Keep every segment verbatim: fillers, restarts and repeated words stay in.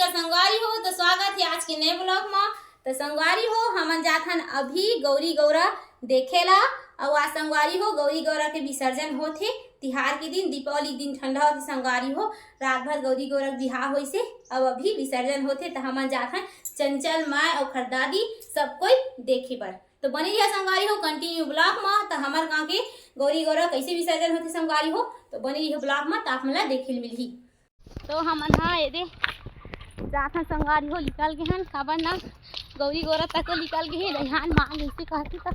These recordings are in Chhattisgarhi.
तो संगवारी हो, तो स्वागत हे आज के नए vlog म। तो संगवारी हो, हमन जाथन अभी गौरी गौरा देखे ला। अउ आज संगवारी हो, गौरी गौरा के विसर्जन होथे। तिहार के दिन, दीपावली के दिन ठंडा होथे संगवारी हो। रात भर गौरी गौरा के बिहाव होइसे, अब अभी विसर्जन होथे, त हमन जाथन चंचल माय अउ खरदादी सब कोई देखे बर। तो बने रहिया संगवारी हो continue vlog म। त हमर गांव के गौरी गौरा कैसे विसर्जन होथे संगवारी हो, तो बने रहिया vlog म, त आप मन ला देखे ल मिलही। तो हमन ह एदे जाथन संगवारी हो, निकल गे हन, काबर ना गौरी गौरा तक निकल गे हे, दहियान मांग ऐसे कहती त।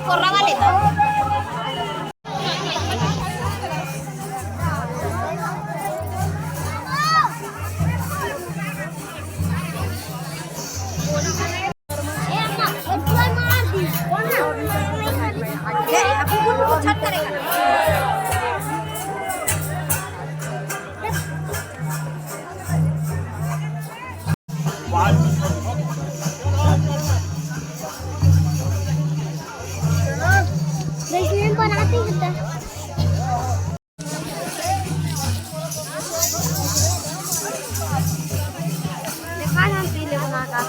कोर्रा वाले तो। बनाते हैं। देखा ना, पी ले बना का।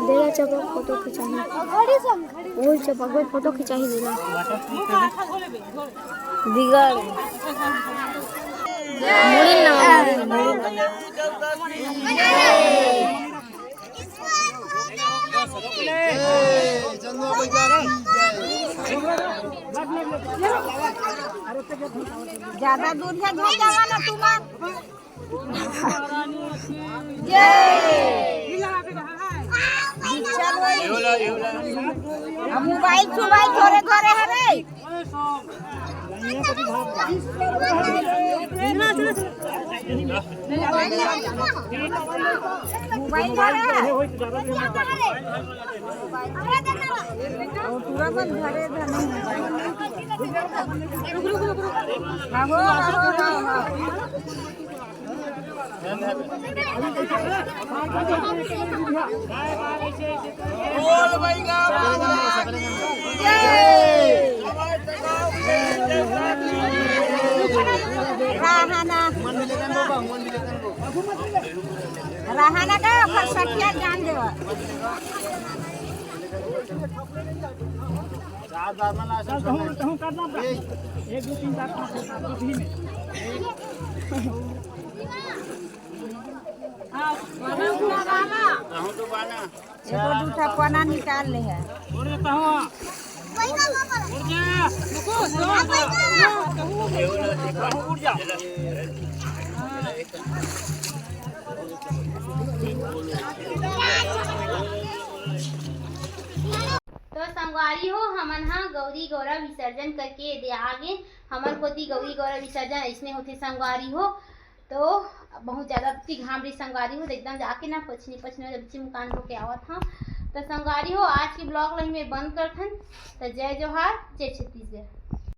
देला चपक फोटो खिंचाही। ओही चपक भाई फोटो खिंचाही देला। बिगड़। मुड़ी ना, मुड़ी ना। ज्यादा दूर से झुक जावा ना तुम। जय। चल भाई। अब मोबाइल छुबाइल थोड़े घरे हरे। मोबाइल घरे है। पूरा बंद घरे धन। हाँ, हो, हाँ, हो, हाँ, हाँ। रहना। रहना का ओकर सखिया जान देवा। चार बार में ना चल, तहूँ, तहूँ करना पड़ा। एक, दो, तीन, चार, पाँच, छः, सात, दस ही में। हाँ, तहूँ तो बाना। एको दू ठा पना निकाल ले है। उड़ जा, तहूँ। उड़ जा। रुको, उड़ जा। तो संगवारी हो, हमन ह गौरी गौरा विसर्जन करके दे आगे। हमर कोती गौरी गौरा विसर्जन अइसने होथे संगवारी हो। तो बहुत ज्यादा अति घाम रही संगवारी हो, तो एकदम जाके ना पछनी पछनी जब चिमकान होके आवत हव। तो संगवारी हो, आज के vlog ल ही मैं बंद करथन। तो जय जोहार, जय छत्तीसगढ़।